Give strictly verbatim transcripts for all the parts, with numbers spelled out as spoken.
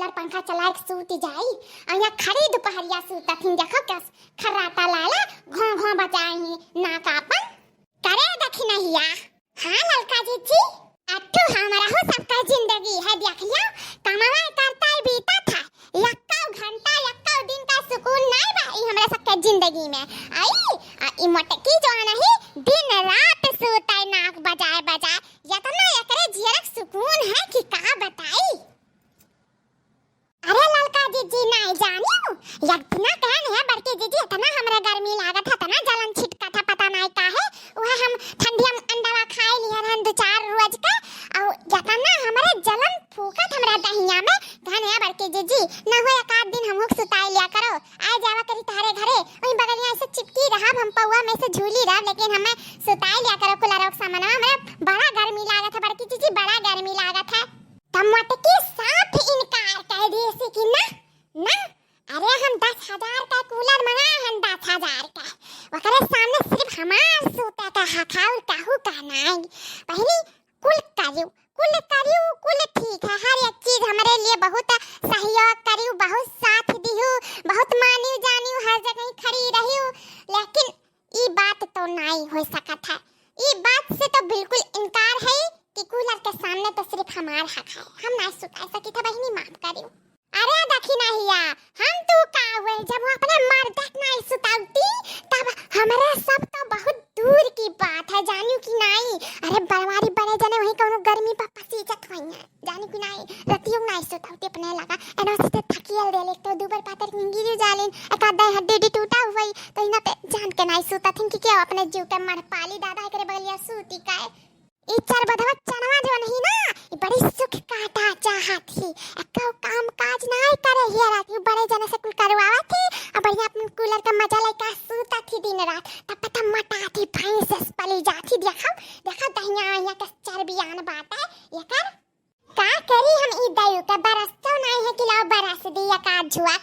पंखा चलाए के सूत जाई। अउ यहाँ खड़ी दुपहरिया सूतत हिन, देखो कस खर्राटा लाला घों घों बजाए ही नाक आपन। करे दखिनहिया। हाँ ललका जीजी, अट्ठू हमरहू सबका जिंदगी है, देख लियो, कमवा करता ही बीतत है, यक्का घंटा यक्का दिन का सुकून नाई बा ई हमरा सबके जिंदगी में। आई, आ ई मोटकी जौन ही दिन रात सूते नाक बजाए बजाए, यतना एकरे जियरक सुकून है कि का बताई। अरे ललका जीजी, नाई जानियो, एक दिना कहन है बड़की जीजी, इतना हमरा गर्मी लागत है, इतना जलन छिटकत है, पता नाई काहे। उहे हम ठंडिया में अंडवा खाए लिहे रहन दो चार रोज का, अउ इतना हमरे जलन फूकत हमरा दहिया में। कहन है बड़की जीजी, न हो एक आध दिन हमहू के सुताई लिया करो, आए जावा करी तहरे घरे, वही बगलिया से चिपकी रहब, हम पौआ में से झूली रहब, लेकिन हमें सुताई लिया करो। कुलरवा के सामनवा हमरा बड़ा गर्मी लागत है बड़की जीजी, बड़ा गर्मी लागत है। त मोटकी साफ इनकार कह दिए से कि ना, ना, अरे हम दस हजार का कूलर मंगाए हन, दस हजार का, ओकरे सामने सिर्फ हमार सूते का हक है और कहू का नाई। बहिनी, कुल करियो, कुल करियो, कुल ठीक है, हर एक चीज हमरे लिए बहुत सहयोग करियो, बहुत साथ दियो, बहुत मानियो जानियो, हर जगह खड़ी रहियो, लेकिन ई बात तो नाई हो सकत है। ई बात से तो बिल्कुल इनकार है कि कूलर के सामने तो सिर्फ हमार हक है, हम नाई सुता सकित है बहिनी, माफ करियो। अरे दखिनहिया, हम तू का हुए, जब वो अपने मर्द के नाई सुतावती तब हमरे सब तो बहुत दूर की बात है, जानियो कि नाई। अरे बड़वारी बड़े जने वही कौनो गर्मी पर पसीजत हुई है, जानियो कि नाई। रतियों नाई सुतावती अपने लगा, एनो से थकियल दे ले, तो दू बार पातर गिरी जालिन, एक आध हड्डी उड्डी टूटा हुई तो इना पे जान के नाई सुता थिन कि क्या अपने जीव के मर पाली दादा एकरे बगलिया सूती का है। ई चरबधवा चनवा जवन ही ना, ई बड़ी सुख काटा चाहत ही। एक्को काम काज नाई करे ही रात, ई बड़े जने से कुल करवावत ही, आ बढ़िया अपन कूलर का मजा लेके सूतत ही दिन रात। तब पता मटात ही भैंस से पली जात ही, देखो, देखो दहिया आइया के चरबियान बाटे, एकर का करी हम ई दयू के बरस तो नाई है कि लाओ बरस दी एक आध झुआ।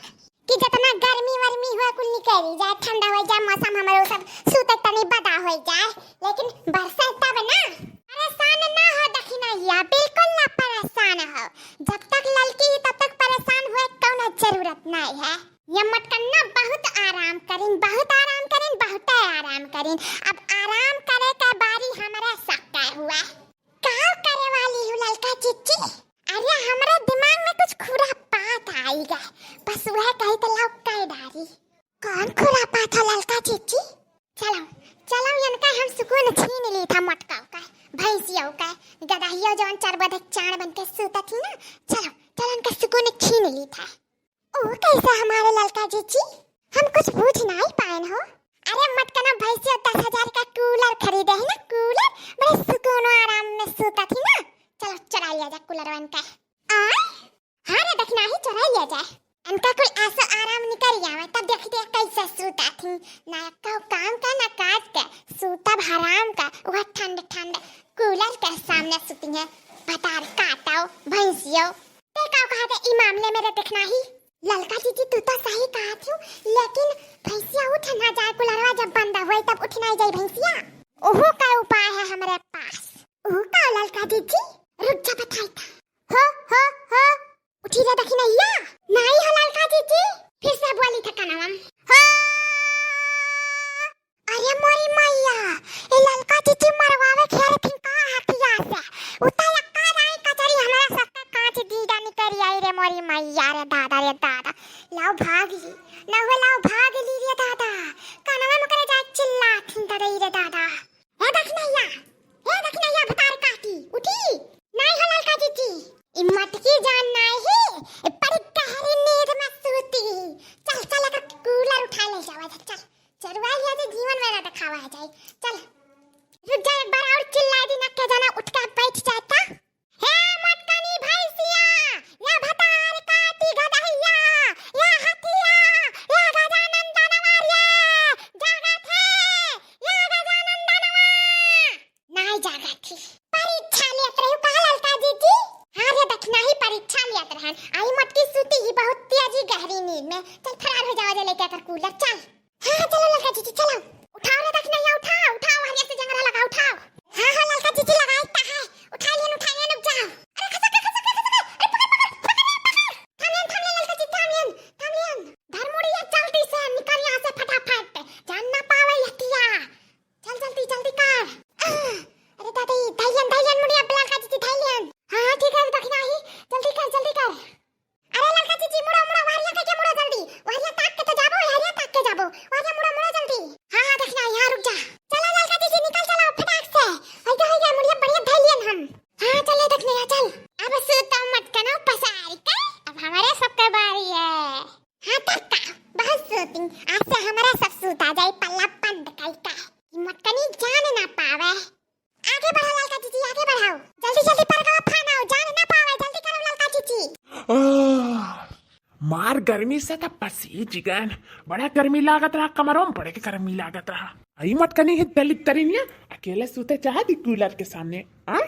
कि जितना गर्मी वर्मी हुआ कुल निकल जाए, ठंडा हो जाए मौसम, हमरो सब सूते तनी बदा हो जाए, लेकिन बरसे तब ना। परेशान ना हो दखिनहिया, बिल्कुल ना परेशान हो। जब तक ललकी ही तब तक परेशान हुए कौनो जरूरत नहीं है। ये मटकन्ना बहुत आराम करिन, बहुत आराम करिन, बहुत आराम करिन। अब आराम करे का बारी हमरा सबका हुआ। का करे वाली हूँ ललका चिच्ची? अरे, हमरा दिमाग में कुछ खुरापात आई गए, बस वह कही तो लाओ कह डारी। कौन खुरापात है ललका चिच्ची? चलो, चलो, इनका हम सुकून छीन ली था, मटकाओ का, भैंसियों का, गदहियो जौन चरबधक चाण बन के सूता थी ना, चलो, चलो, इनका सुकून छीन ली था। ओ कैसे हमारे ललका जीजी? हम कुछ बूझ नाई पाएन हो। अरे मटकना भैंसिया दस हजार का कूलर खरीदे है ना, कूलर, बड़े सुकून आराम में सूता थी ना। चलो चुरा लिया जाए कूलर इनका। आय? हाँ रे दखिनही, चुरा लिया जाए। इनका कुल ऐसा आराम निकल जावे, तब देखते हैं कैसे सूता थी। ना को काम का ना काज का, सूतब हराम का, वह ठंड ठंड कूलर के सामने सूती है। भतार काटाओ भैंसियो। ते का कहा थे ई मामले में रे दखिनही? ललका जीजी, तू तो सही कहा थी, लेकिन भैंसिया उठ ना जाए, कुलरवा जब बंद होए तब उठ ना जाए भैंसिया। ओहो का उपाय है हमरे पास। ओहो का ललका जीजी? रुक जा बताई था। हो, हो, हो। उठी रे दखिनहिया। नाई हो ललका जीजी। फिर से बोली था कनवा में। हो। अरे मोरी मैया, ए ललका जीजी मरवावे खेल थिन का हथिया से? उता यक्का राई कचरी हमरा सबके कांच दीदा निकरी आई रे मोरी मैया रे दादा रे दादा। लाओ भाग ली, ना हो लाओ भाग ली रे दादा। कनवा में करे जाए चिल्ला थिन दई रे दादा। ए दखिनहिया, ए दखिनहिया भतार काटी, उठी। नाई हो ललका जीजी, ई मटकी जान नाई ही, ई बड़ी गहरी नींद में सूती ही। चल, चल, एकर कूलर उठा ले जावा जा, चल। चरुआ लिया जे जीवन में ना दिखावा है जाए। चल। रुक जा, एक बार और चिल्ला दी ना, के जाना उठ के बैठ जाता। हे मटकनी भैंसिया, या भतार काटी गदहिया, या हथिया, या गजानन दानवा रे, जागत है, या गजानन दानवा। नाई जागत ही। परीक्षा लेत रही का ललका जीजी? हाँ रे दखिनही, परीक्षा लेत रहन। आई मटकी सूती ही बहुत तेजी गहरी नींद में। चल फरार हो जावा जे लेके एकर कूलर, चल। हाँ, हाँ, चलो ललका जीजी, चलो। उठाओ रे दखिनहिया, उठाओ, उठाओ, हरिया से जंगरा लगा, उठाओ। हाँ, हाँ, ललका जीजी लगाई ता है। उठा लियन, उठा लियन, रुक जाओ। अरे खसक, खसक, खसक, अरे पकड़, पकड़, पकड़, पकड़। थामे गर्मी से तो पसीज गए, बड़ा गर्मी लागत रहा, कमरों में बड़े के गर्मी लागत रहा। आई मटकनी है दलित तरीनिया, अकेले सूते चाहती कूलर के सामने। आ?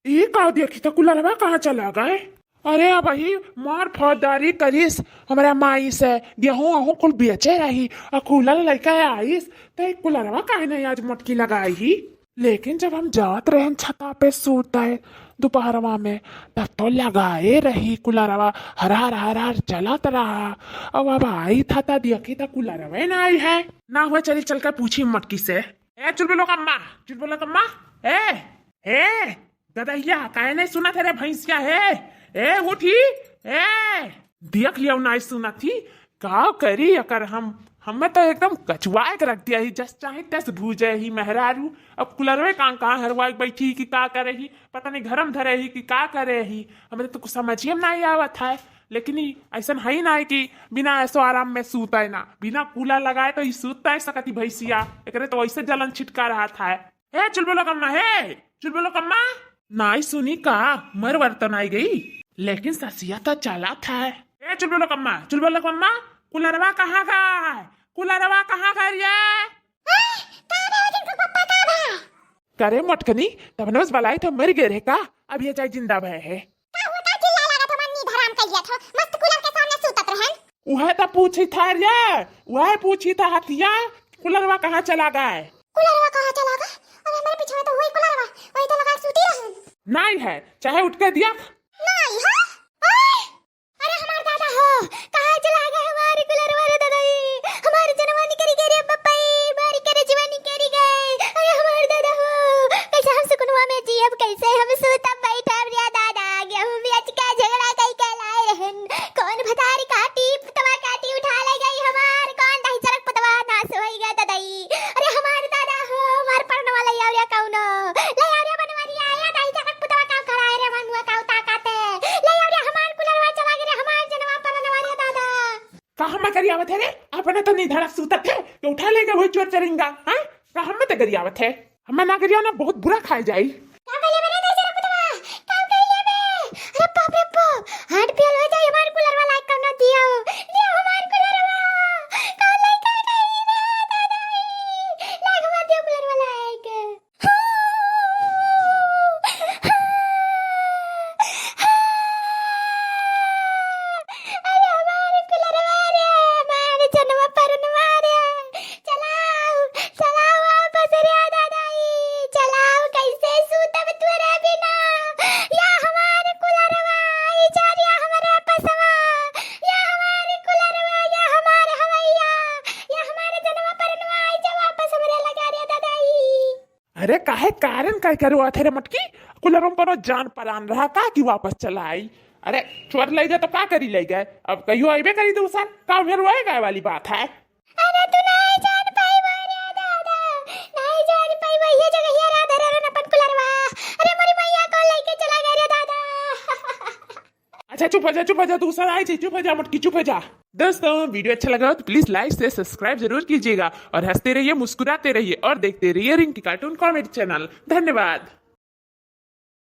ई का देखी तो कूलरवा कहाँ चला गए? अरे अब ही मार फौजदारी करिस हमरा माई से, गेहूं अहूं कुल बेचे रही, और कूलर लइका आइस, तो ई कूलरवा काहे नहीं आज मटकी लगाई ही? लेकिन जब हम जात रहन छता पे सूते दोपहरवा में, तब तो लगाए रही कूलरवा, हरार हरार चलत रहा। अब अब आई था ता देखी ता कूलरवे ना आई है। ना हुआ, चली चल के पूछी मटकी से। ए चुलबुलो कम्मा, चुलबुलो कम्मा, ए, ए, ददहिया, काहे नहीं सुनत है रे भैंसिया, हे? ए, उठी, ए, देख लिया, नहीं सुनत ही, का करी अगर हम, हमें तो एकदम कचुआए के रख दिया ही, जस चाहे तस भूजे ही मेहरारू। अब कुलरवे कां कां हरवाई बैठी ही कि का करे ही, पता नहीं घर में धरे ही कि का करे ही, हमें तो कुछ समझिए में नहीं आवत है। लेकिन ई ऐसन है ही ना कि बिना ऐसो आराम में सूते ना, बिना कूलर लगाए तो ई सूत नहीं सकती भैंसिया, एकरे तो ऐसे जलन छिटका रहा था। हे चुलबुलो कम्मा, हे चुलबुलो कम्मा। नाई सुनी का, मर वर तो नाई गई, लेकिन ससिया तो चला था। हे चुलबुलो कम्मा, चुलबुलो कम्मा, कुलरवा कहाँ का है? कुलरवा कहाँ का रिया? करे मटकनी, तब नवस बलाई तो मर गए रहे का? अब ये जाए जिंदा भय है। का हुआ, का चिल्ला लगा था, मन्नी धराम कइलिया था, मस्त कूलर के सामने सूतत रहन। उहे तो पूछी था रे, उहे पूछी था हथिया, कुलरवा कहाँ चला गए? कुलरवा कहाँ चला गए? अरे हमारे पीछे में तो वही कुलरवा, वही तो लगा सूती रहन। नहीं है, चाहे उठ के दिया। नहीं है? ओए! अरे हमार दादा हो, कहाँ चला गए हमारे कुलरवा रे दादा ई? हमारे जनवा निकल गए रे पप्पा ई, हमारी करे जीवा निकल गए। अरे हमार दादा हो, कैसे हम सुकुनवा में जियब, कैसे हम सूतब बैठब रे दादा? गेहूं बेच के झगड़ा कई के लाए रहन, कौन भतारी काटी, पुतवा काटी उठा ले गई हमार, कौन दही चरक पुतवा नास होई गया ददई। अरे हमार दादा हो, हमार परनवा ले आओ रे कौनो, ले आओ रे बनवरिया, या दही चरक पुतवा का खड़ा है रे मनुआ का ताकत है, ले आओ रे हमार कुलरवा चला गए रे हमार जनवा परनवा रे दादा। का हम्मा करी आवत है रे? अपने तो निधड़क सूतत है, तो उठा ले गए हुए चोर चरिंगा, हाँ? का हम्मा तो करी आवत है? हम्मा ना करिया ना, बहुत बुरा खाए जाई। का कहले बे रे दही चरक पुतवा? का कहले बे? अरे बाप रे बाप, हार्ट फेल हो जाई, हमार कुलरवा लाइक करना दियो, दियो हमार कुलरवा। का लाइक कर गई रे दादा ई? लाइक मत दियो कुलरवा लाइक। अरे हमार कुलरवा रे, हमार जनवा परनवा रे, चलाओ, चलाओ वापस रे दादा ई, चलाओ, कैसे सूतब तोरे बिना? या हमार कुलरवा, ई जा रे हमरे पसवा, या हमार कुलरवा, या हमार हवैया, या हमार जनवा परनवा, ई जा वापस हमरे लगा रे दादा ई। अरे काहे कारण काय करो आथे रे मटकी? कुलरवा पर जान परान रहा का कि वापस चला आई? अरे चोर ले गए तो का करी ले गए, अब कहियो अइबे करी दूसर, का मेर रोए गए वाली बात है? अरे तू नहीं जान पाइबो रे दादा, नहीं जान पाइबो, ये जगह ये रहा धरे रहन अपन कुलरवा। अरे मोरी मैया को लेके चला गया रे दादा। अच्छा चुप हो जा, चुप हो जा, दूसर आई जी, चुप हो जा मटकी, चुप हो जा। दोस्तों, वीडियो अच्छा लगा हो तो प्लीज लाइक से सब्सक्राइब जरूर कीजिएगा और हंसते रहिए, मुस्कुराते रहिए और देखते रहिए रिंकी कार्टून कॉमेडी चैनल। धन्यवाद।